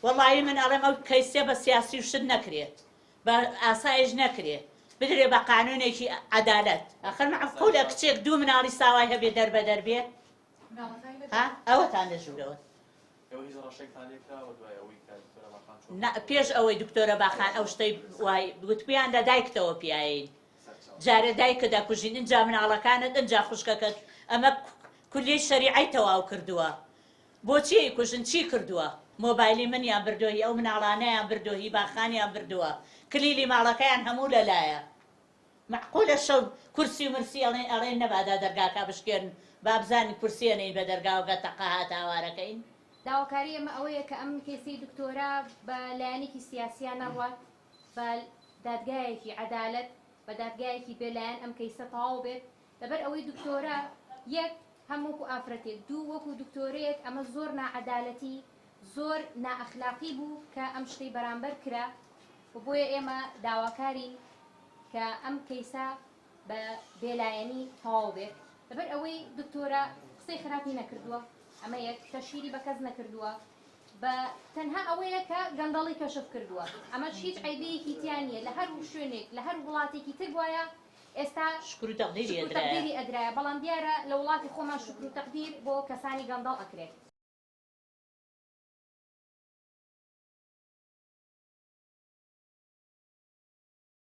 وەڵایی من ئەڵێم ئەو کەیسە بە سیاسی و شت نەکرێ بە ئاسایش نەکرێ بدرێ بە قانونێکی عەدالەت ئەخر مەعقولە کچێک دوو مناڵی ساوای هەبێ دەربەدەر بێ ها ئەوەتان لە ژوورەوە نا پێش ئەوەی دکتۆرە باخان ئەو شتەی وای وتبیان لە دایکتەوە پیاین جارێ دایکت ئەکوژین ئینجا مناڵەکانت ئینجا خوشکەکەت ئەمە کولیەی شەریعەی تەواو کردووە بۆچی ئەیکوژن چی کردووە مۆبایلی منیان بردووە هی ئەو مناڵانەیان بردووە هی باخانیان بردووە کلیلی ماڵەکەیان هەموو لەلایە مەعقولە شەو کورسی و مرسی ئەڵێن ئەڵێن نەبادا دەرگاکە بشکێنن با بزانین کورسی ئەنێین بە دەرگاوە گەر تەقە هات هاوارەکەین. داواکاری ئێمە ئەوەیە کە ئەم کەیسەی دکتۆرە بە لایەنێکی سیاسیا نەڕوات، بە دادگایەکی عەدالەت، بە دادگایەکی بێلایەن ئەم کەیسە تەواو بێت، لەبەر ئەوەی دکتۆرە یەک هەم وەکو ئافرەتێک، دوو وەکو دکتۆرەیەک ئەمە زۆر ناعەدالەتی، زۆر نائەخلاقی بوو کە ئەم شتەی بەرامبەر کرا و بۆیە ئێمە داواکارین کە ئەم کەیسە بە بێلایەنی تەواو بێت لەبەر ئەوەی دکتۆرە قسەی خراپی نەکردووە ئەمە یەک تەشهیری بە کەس نەکردووە بە تەنها ئەوەیە کە گەندەڵی کەشف کردووە ئەمەش هیچ عەیبەیەکی تیا نییە لە هەر شوێنێک لە هەر وڵاتێکی تر بوایە ئێستا شکر و تەقدیری شکر و ئەدرایە. تەقدیری ئەدرایە بەڵام دیارە لە وڵاتی خۆمان شکر و تەقدیر بۆ کەسانی گەندەڵ ئەکرێت.